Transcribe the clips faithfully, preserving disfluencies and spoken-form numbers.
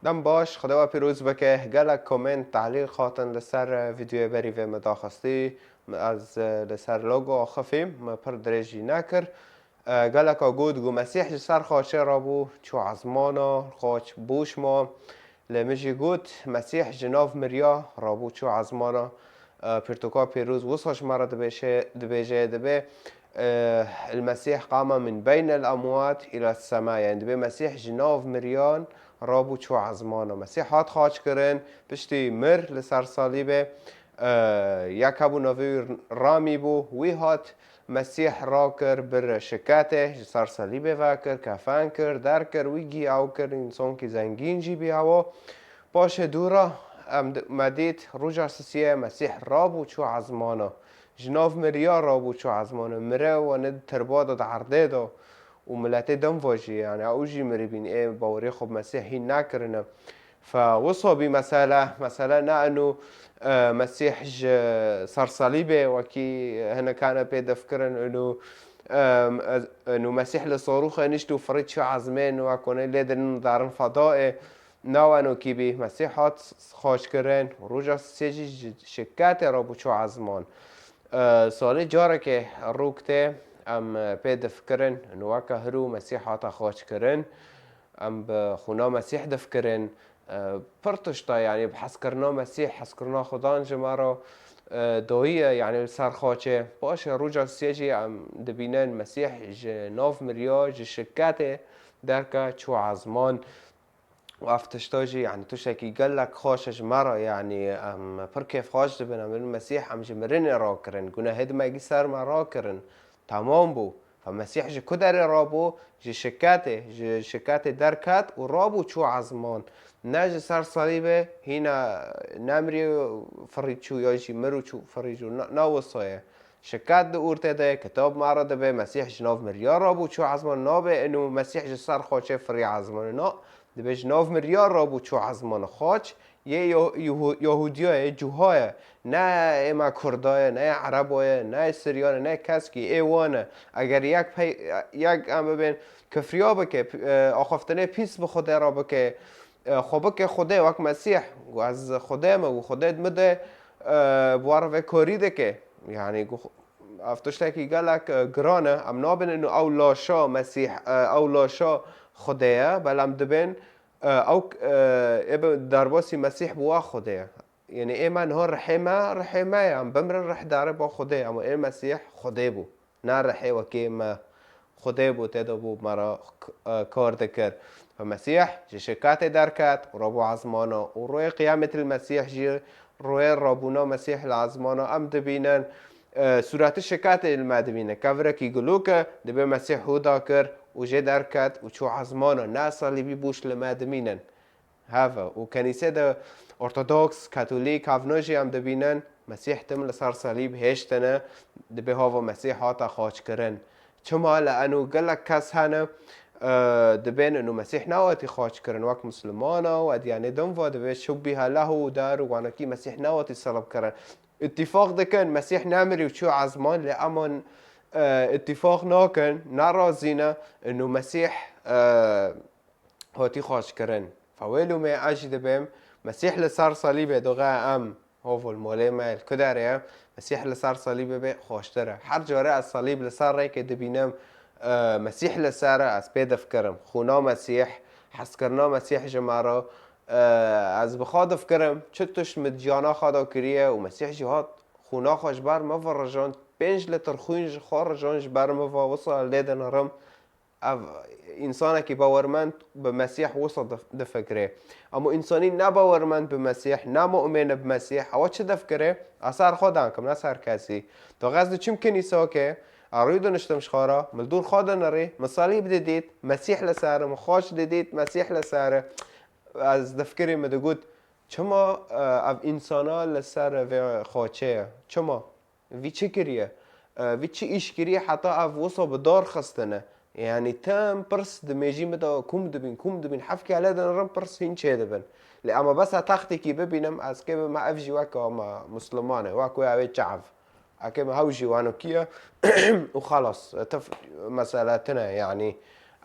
Dem baş, Xwedê we pîroz bike. Gelek komênt, tehlîl hatin li ser, e, vîdeoyê berî vê me daxistî. Ez, e, li ser logo axifîm, me pir dirêj jî nekir. E, geleka got, got, Mesîh ji ser xaçê rabû, çû ezmana, xaç boş ma. Lê min jî got, Mesîh ji nav miriya rabû, çû ezmana. E, pirtûka pîroz wisa ji me re dibêje, dibêje, dibê, e, El-Mesîh qama min beynel emwat ila sema. Yani dibê Mesîh ji nav miriyan rabû, çû ezmana. Mesîh hat xaç kirin, piştî mir li ser salîbê, e, yek hebû navê wî Ramî bû, wî hat Mesîh rakir bir şiketê, ji ser salîbê vekir, kefen kir, derkir, wî gî ew kir, însankî zengîn jî bî ewa. Paşê dû re em di-, me dît, roja sisiyê Mesîh rabû çû ezmana. Ji nav miriya rabû çû ezmana. Mire wane di tirba de, di erdê de. Û miletê din ve jî, yani ew jî mirî bîn, ê bawerê xwe bi Mesîh hîn nekirine. Fe wisa bî mesele, mesele ne eno, e, Mesîh ji ser salîbê wekî hinek hene pê difkirin, eno, e, eno Mesîh li sarûxê nişt û firî çû ezmên, wek wane lê dirin darin fedayê. Nawenokî bî, Mesîh hat xaçkirin, roja sê jî ji şiketê re bû çû ezman. E, salê carekê rûk tê, em, e, pê difikirin, û weke hirû Mesîh hate xaçkirin, em bi xûna Mesîh difikirin. E, pir tişta, yani bi hezkirina Mesîh, hezkirina Xudan ji me re, e, doyî ye, yani li ser xaçê. Paşê roja sê jî em dibînin Mesîh ji nav miriya, ji şiketê derke çû ezman. Û ev tişta jî, yani, tiştekî gelek xweş e ji me re, yani, em pir kêfxweş dibin, em dibin Mesîh em ji mirinê rakirin, gunehê dimegî ser me rakirin, temam bû. Fe Mesîh ji ku derê rabû? Ji şiketê, ji şiketê derket û rabû çû ezman. Ne ji ser salîbê hîna nemirî firî çû ya jî mir û çû firî çû, na, na wisa ye. Şiket di ortê de ye, kitab me re dibê, Mesîh ji nav miriya rabû çû ezman, nabe eno Mesîh ji ser xaçê firî ezman. Na, dibê ji nav miriya rabû çû ezman. Xaç yê Yo-, Yuhu-, Yahudiya ye, cuha ye. Ne ê me Kurda ye, ne yê Ereba ye, ne yê Siryan e, ne yê keskî, ê wan e. Eger yek pey-, yek em bibên kifriya bike, p-, e, axaftinê pîs bi Xwedê re bike, e, xwe bike Xwedê wek Mesîh, got, ez Xwedê me, û Xwedê di min de, e, bi we re vê karî dike. Yani, got, ev tiştekî gelek, e, giran e. Em nabin ino ew laşa Mesîh, e, ew laşa Xwedê ye, belam dibên, e, ew, e, ê bi derbasî Mesîh bi wa Xwedê ye. Yani, ê me niha rihê me, rihê me ye. Em bimrin rih dare ba Xwedê, ama ê Mesîh Xwedê bû. Ne rihê wekî me Xwedê bû, tê de bû me re k-, e, kar dikir. Fe Mesîh ji şiketê derket û rabû ezmana û royê qiyametê li Mesîh jî, royê rabûna Mesîh li ezmana em dibînin, e, sûretê şiketê li me dibîne. Kevirekî gulûk e, dibê Mesîh hûda kir û jê derket û çû ezmana. Ne salîbî bûş li me dimînin. Heve û kenîsê de ortodoks, katolîk, hevno jî em dibînin, Mesîh tim li ser salîb hêştine, dibê hava Mesîh hate xaçkirin. Çima? Li eno gelek kes hene, e, dibên ino Mesîh newatî xaçkirin, wek Muslimana û edyanê din ve dibê şubbihe lehu dar û wanekî Mesîh newatî selib kirin. Îtîfaq dikin, Mesîh nemirî û çû ezman, lê eman, e, îtîfaq nakin, nerazî ne, ino Mesîh, e, hatî xaçkirin. Fe wê lûmê ez jî dibêm, Mesîh li ser salîbê doxe em, hovul molê me, li ku derê ye, Mesîh li ser salîbê bê xweştir e. Her care ez salîb li ser rêkê dibînim, e, Mesîh li ser e, ez pê difikirim. Xûna Mesîh, hezkirina Mesîh ji me re, e, ez bi xwe difikirim, çi tişt min di jiyana xwe de kiriye û Mesîh jî hat xûna xwe ji ber me ve rijand, pênc lîtir xwîn ji xwe rijand ji ber me ve, wisa lê dinirim. Ev însanekî bawermend bi Mesîh wisa dif-, difikirê. Ama însanî ne bawermend bi Mesîh, ne mu'min bi Mesîh, ewa çi difikirê? Ez ser xwe dankim, ne ser kesî. Tu xez diçim kinîsokê, a rû diniştim ji xwe re, min dûr xwe dinirî, min salîb didît, Mesîh li ser, min xaç didît, Mesîh li ser. Ez difikirî min digot, çima, e, ev însana li ser vê xaçê ye? Çima? Vî çi kiriye? E, vî çi îş kiriye heta ev wisa bi dar xistine? Yani tim pirs di mêjî min de kum dibîn, kum dibîn, heft kele dinirim pirs hîn çêdibin. Lê ema bes ez textêkî bibînim, ez kê bime ev jî weke me Musliman e, wek wê ew ê çav. Eke me hew jî wano kiye û xelas, tif mesele tine yani.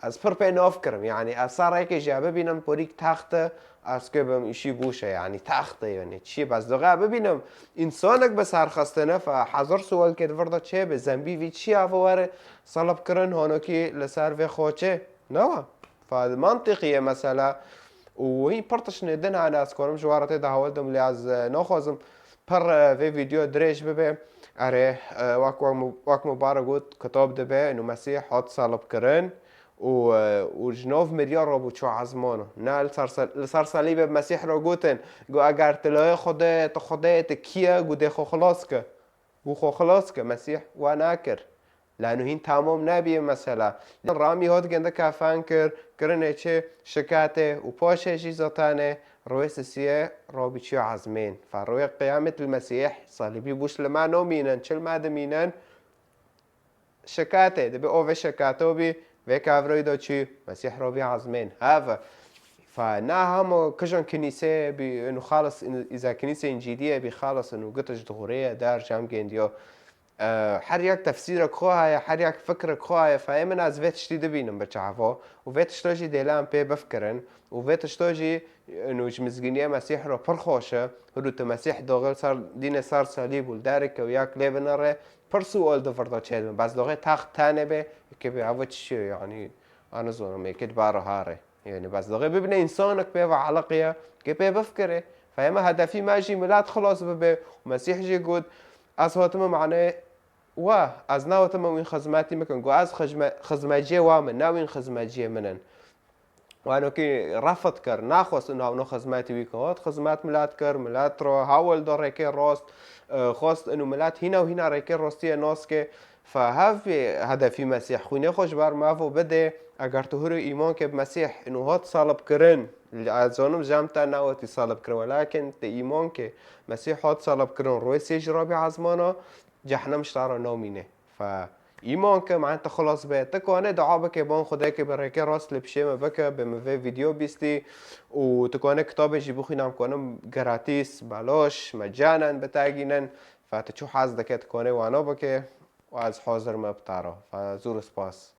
Ez pir pê nav kirim, yani ez ser rêkê jî bibînim porîk text e, Ez kê bim îşî bûşe, yanî textê, yanî çi? Bes doxe bibînim, însanek bi serxistine fe hezar sual kê di vir de çê be, zembî vî çi ava were salib kirin, honokî li ser vê xoçê? Newa. Fe mantiqî ye mesela. Û hîn pir tiştê din hene, ez karim ji we re tê de hewil dim, lê ez, e, naxwazim pir, e, vê vîdeo dirêj bibe. Erê, e, wek, wek, wek Mubarek got, kitab dibe, û Mesîh hat salib kirin. û, û ji nav miriya rabû çû ezmano. Ne li ser sel-, li ser selîbê Mesîh re gotin, got, eger tu layê Xwedê, tu Xwedê, tu kî ye, got, dê xwe xilas ke. Got, xwe xilas ke. Mesîh we nekir. Lano hîn tamam nebî mesela. Ramî hat gende kefan kir, kirinê çi şikatê û paşê jî zatanê rûyê sisiyê rabî çû ezmên. Fe rûyê qiyamê li Mesîh salîbî bûş li me nomînin, çil me dimînin. Şikatê, dibe o vê şikato bî, vê kevroyî de çi? Mesîh robî ezmên. Heve. Fe ne hemo kijan kinîseyê bî, inu xalis, inu, îza kinîsê încîliyê bî xalis, inu gitiş dixurê ye, der cem gendiyo. E, her yek tefsîrek xwe heye, her yek fikrek xwe heye. Fe ê min ez vê tiştî dibînim bi çavo. Û vê tişto jî dêlan pê bifkirin. Û vê tişto jî, inu ji mizgîniyê Mesîh re pir xweş e. Hiru tu Mesîh doxil ser, dînê ser salîb û li derê kew yak lê binere. Pir sual di vir de çêdibin. Bes doxê text tenê be, yekê bê, ev çi ye, yanî, ez nizanim, yekê dibare harê. Yanî, bes doxê bibine însanek pê ve eleqiye, kê pê bifkirê. Fe ême hedefî me jî milet xilas bibe. Û Mesîh jî got, ez hatime manê we, ez nehatime wîn xizmetî bikim. Got, ez xizme-, xizmeciyê we me, ne wîn xizmeciyê min in. Wano kî refd kir, naxwest û navno xizmetî wî kir. Hat xizmet milet kir, milet ro hewil da rêkê rast, e, xwest û milet hîna û hîna rêkê rastiyê nas ke. Fe hev bê hedefî Mesîh, xwînê xwe ji ber me vo bide. Eger tu hûrê îman ke bi Mesîh û hat salib kirin, li ez zanim jem te newetî salib kirin, welakin te îman ke Mesîh hat salib kirin, rûyê sê jî rabî ezmana, cehennem ji te re namîne. Fe îman ke, man te xilas be. Tu kane dua bike, ban Xwedê ke bi rêkê rast li pişê me bike, bi min vê vîdeo bîstî û tu kane kitabê jî bixwîne, em kanim gratis, belaş, mecanen bi te gînin. Fe tu çû hez dike, tu kane wana bike û ez hazir me bi te re. Fe zûr spas.